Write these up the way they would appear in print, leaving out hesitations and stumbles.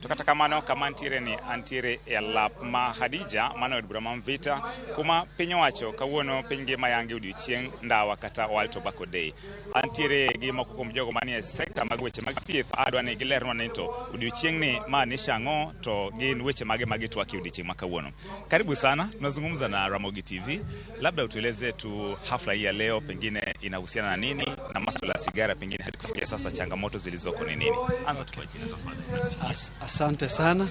To kata kamano, kama antiere ni antiere e alap ma Hadija, mano od bura ma Mvita, kuma piny owacho kawuono piny ngima yange odiochieng' ndawa kata World Tobacco Day. Antiere gi moko kuom jogo manie sekta mag weche mag thieth, adwa ni gilernwa ni to odiochieng'ni maanisha ang'o to gin weche mage ma gitwak e odiochieng' ma kawuono. Karibu sana, tunazungumza na Ramogi TV. Labda utueleze tu hafla hii ya leo pengine inahusiana na nini na masuala ya sigara, pengine hadi kufikia sasa changamoto zilizoko ni nini? Anza tu kwa jina tafadhali. Asante sana.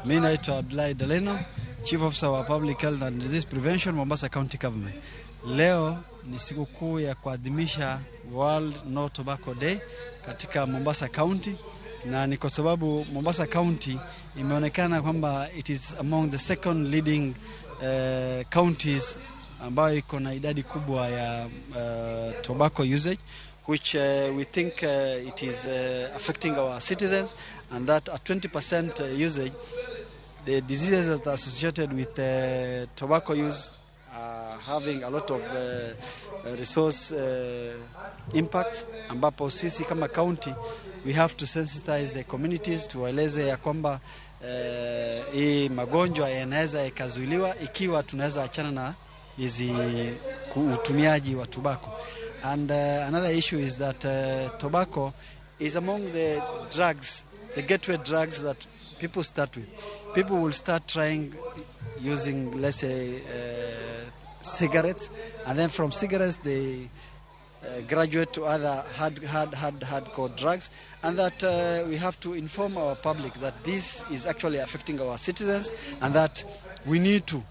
Mi naitwa Abdullahi Daleno, Chief Officer wa Public Health and Disease Prevention, Mombasa County Government. Leo ni sikukuu ya kuadhimisha World No Tobacco Day katika Mombasa County, na ni kwa sababu Mombasa County imeonekana kwamba it is among the second leading counties ambayo iko na idadi kubwa ya tobacco usage, which we think it is affecting our citizens, and that at 20% usage, the diseases that are associated with tobacco use are having a lot of resource impact, ambapo sisi kama county we have to sensitize the communities, tuwaeleze ya kwamba hii magonjwa yanaweza ikazuiliwa ikiwa tunaweza achana na hizi utumiaji wa tobacco. And another issue is that tobacco is among the drugs, the gateway drugs that people start with. People will start trying using, let's say, cigarettes, and then from cigarettes they graduate to other hard, hard, hard, hardcore drugs, and that we have to inform our public that this is actually affecting our citizens, and that we need to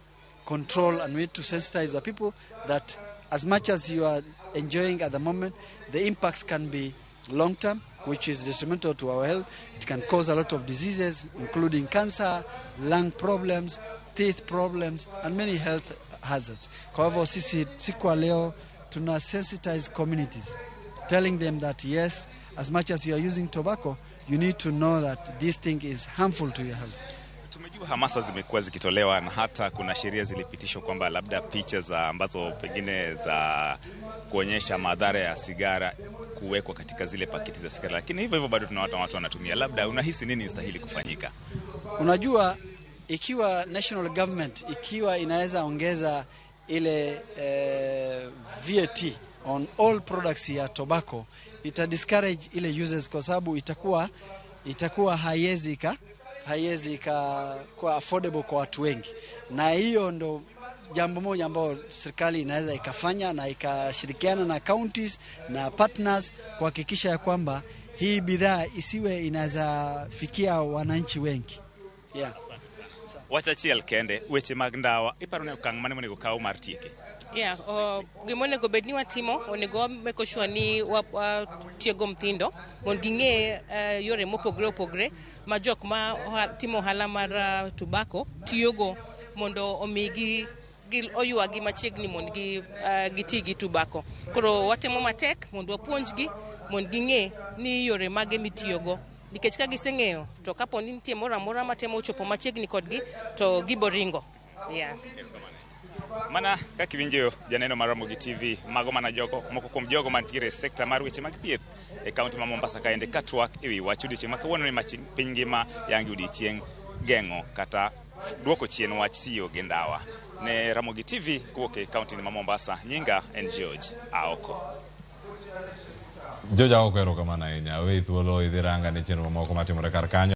control and we need to sensitize the people that as much as you are enjoying at the moment, the impacts can be long term, which is detrimental to our health. It can cause a lot of diseases, including cancer, lung problems, teeth problems, and many health hazards. Kwa hivyo sisi siku ya leo tuna sensitize communities, telling them that yes, as much as you are using tobacco, you need to know that this thing is harmful to your health. Tumejua hamasa zimekuwa zikitolewa na hata kuna sheria zilipitishwa kwamba labda picha za ambazo pengine za kuonyesha madhara ya sigara kuwekwa katika zile pakiti za sigara, lakini hivyo hivyo bado tunaona watu wanatumia. Labda unahisi nini inastahili kufanyika? Unajua, ikiwa national government ikiwa inaweza ongeza ile VAT on all products ya tobacco, ita discourage ile users kwa sababu itakuwa haiwezi kuwa affordable kwa watu wengi, na hiyo ndo jambo moja ambayo serikali inaweza ikafanya na ikashirikiana na counties na partners kuhakikisha ya kwamba hii bidhaa isiwe inaweza fikia wananchi wengi, yeah. Wach achiel kende, weche mag ndawa, iparo ni okang' mane monego kaw mar tieke? Yeah, gima onego bed ni watimo, onego wa make sure ni watiego nyithindo mondo ging'e yore mopogore opogore ma jok ma timo ohala mar tobacco tiyogo mondo omigi gi oywagi machiegni mondo giti gi tobacco. Koro watemo matek mondo wapuonjgi mondo ging'e ni yore mage mitiyogo, nikech ka giseng'eyo to kapo ni nitie moro amora matemo chopo machiegni kodgi to gibo ringo. Yeah. Mana kaka iwinjo, janeno mar Ramogi TV, mago mana jogo moko kuom jogo mantiere e sekta mar weche mag thieth e kaunti ma Mombasa kaende katwak ewi wach odiochieng' ma kawuono ni ma piny ngima yangi odiochieng' geng'o kata duoko chien wach tiyo gi ndawa. Ne Ramogi TV kowuok e kaunti ma Mombasa, nyinga en George Aoko. George Aoko, erokamano ahinya. Aweyi thuolo idhi ranga ne chenro mamoko matimore kar kanyo.